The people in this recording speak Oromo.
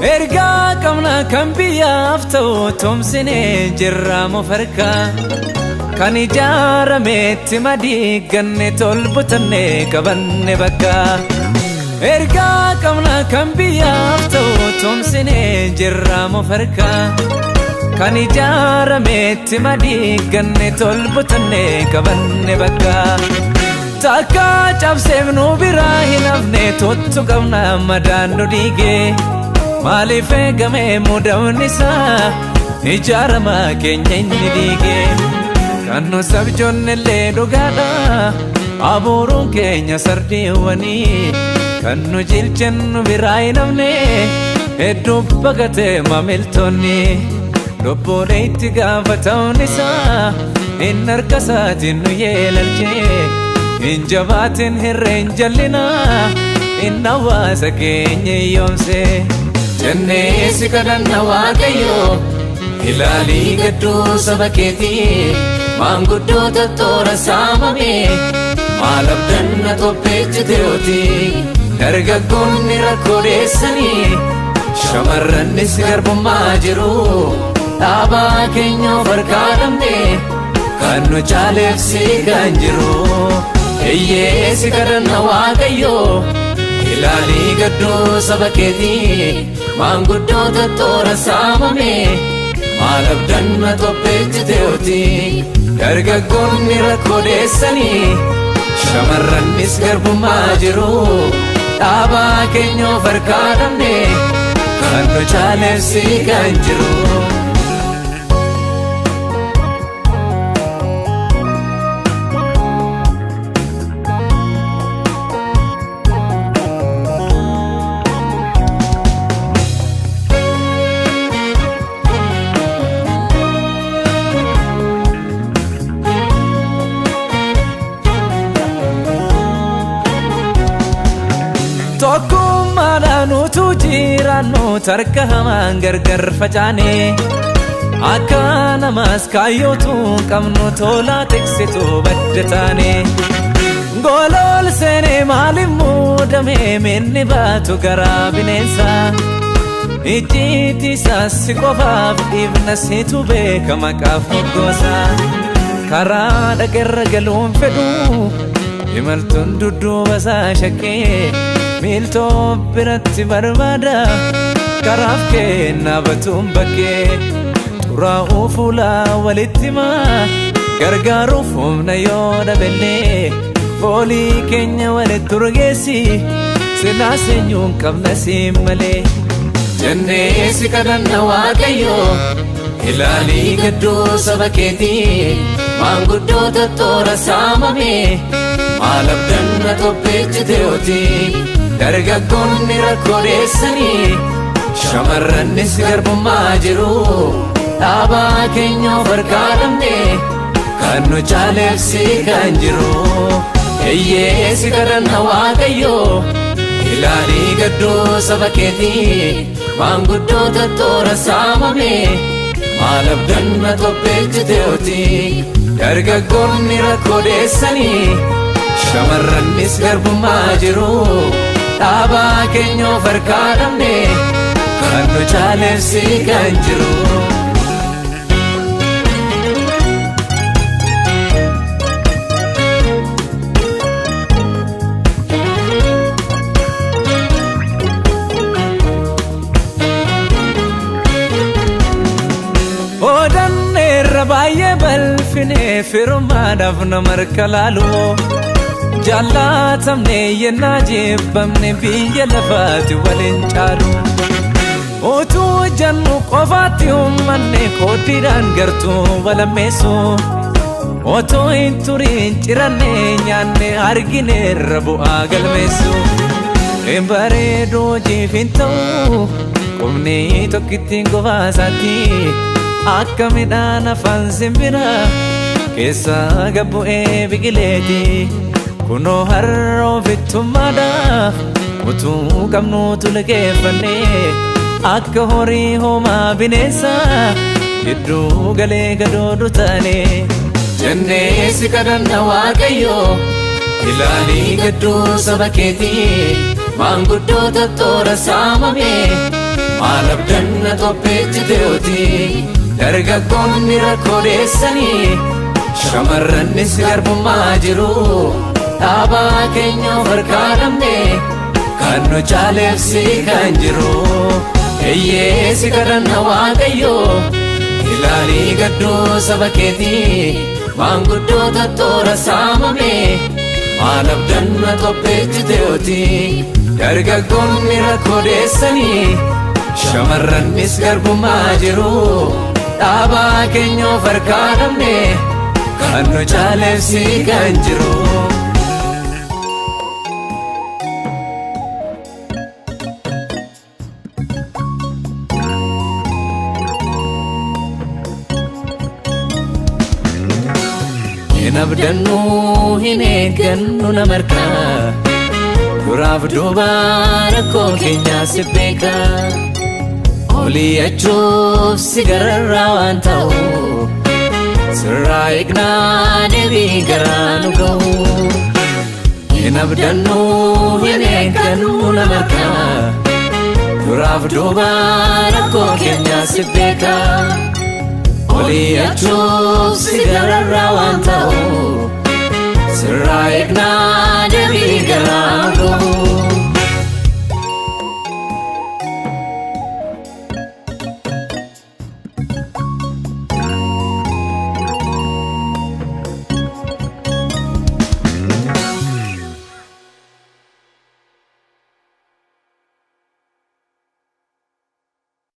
Ergaa qabna kan biyyaaf ta'u tumsinee jirra mofarka. Kan ijaarametti madiiganne tolbutanne qabanne bakka. Ergaa qabna kan biyyaaf ta'u tumsinee jirra mofarka. Kan ijaarametti madiiganne tolbutanne qabanne bakka. Takka cabseef nu biraa hin hafne tottu qabna madaan nu dhiige. Maaliif eegame mudamni isaa ijaarama keenya inni diige. Kan nu sabjoonnellee dhugaadha abuuruun keenya sardiiwwanii. Kan nu jilchannu biraa hin hafne hedduu baqatee maamiltoonni. Lubbuun itti gaafatamni isaa inni harka isaatiin nu yeelalchee. Hin jabaatin hirreen jallinaa inni hawaasa keenya yoomse. Jennee si kadhanna Waaqayyo ilaalii gadduu saba keetii maanguddoota toora saamame maal abdanna topheechiteyooti dargaggoonni rakkoo dheessanii shamarrannis garbummaa jiru dhaabaa keenya of harkaa dhabne kan nu caaleef si kan jiru. Eeyyee si kadhanna Waaqayyo ilaalii gadduu saba keetii maanguddoota toora saamame maal abdanna topheechiteyooti dargaggoonni rakkoo dheessanii shamarrannis garbummaa jiru dhaabaa keenya of harkaa dhabne kan nu caaleef si kan jiru. Tokkummaadhaan utuu jiraannu tarka hamaan gargar facaane akka namaas kaayyootu qabnu tolaa tiksitu badda taane. Golool seenee maaliif muudame minni baatu garaa bineensaa. Icciitii isaas si qofaaf dhiifna situ beeka maqaaf moggoosa. Karaa dhaqeerra galuun fedhu imaltuun dudduuba isaa shakkee miiltoo biratti barbaada karaaf kennaa batuun bakkee xuraa'uu fuulaa walitti himaa gargaaruuf humna yoo dhabellee foolii keenya walitti urgeessi silaas eenyuun qabna siin malee. Jennee si kadhanna Waaqayyo ilaalii gadduu saba keetii maanguddoota toora saamame maal abdanna topheechiteyooti dargaggoonni rakkoo dheessanii shamarrannis garbummaa jiru dhaabaa keenya of harkaa dhabne kan nu caaleef si kan jiru. Eeyyee si kadhanna Waaqayyo ilaalii gadduu saba keetii maanguddoota toora saamame maal abdanna topheechiteyooti dargaggoonni rakkoo dheessanii shamarrannis garbummaa jiru dhaabaa keenya of harkaa dhabne kan nu caaleef si kan jiru. Odanneerra baay'ee balfine firummaadhaaf nama harka laalu. Jaallatamne yennaa jibbamne biyya lafaati waliin caalu. Utuu jennu qofaatti uummanne qooddiidhaan gartuu walammeessu. Otoo hin turiin ciranne nyaanne argineerra bu'aa galmeessu. Hin bareedu hojiif hin ta'u qubni tokkittiin qofaasaatti akka midhaan afaan simbira keessa gabbu'ee biqileeti. Kunoo har'a ofittummaadhaaf utuu qabnuutu liqeeffanne akka horii homaa bineensa gidduu galee gadoodu taane. Jennee si kadhanna Waaqayyo ilaalii gadduu saba keetii maanguddoota toora saamame. Maal abdanna qopheechiteoti, dargaggoonni rakkoo dheessanii, shamarrannis garbummaa jiru. Dhaabaa keenya of harkaa dhabne, kan nu caaleef si kan jiru. Eeyyee, si kadhanna Waaqayyo, ilaalii gadduu saba keetii, maanguddoota toora saamame. Maal abdanna qopheechiteoti, dargaggoonni rakkoo dheessanii, shamarrannis garbummaa jiru. Dhaabaa keenya of harkaa dhabne, kan nu caaleef si kan jiru. Hin abdannu, hin eeggannu nama harkaa, duraaf duuba rakkoo keenyaa si beeka. Olii achuuf si gararraa waan ta'u, sirraa eegnaa deebii garaa nu ga'u. Hin abdannu, hin eeggannu nama harkaa, duraaf duuba rakkoo keenyaa si beeka. Olii achuuf si gararraa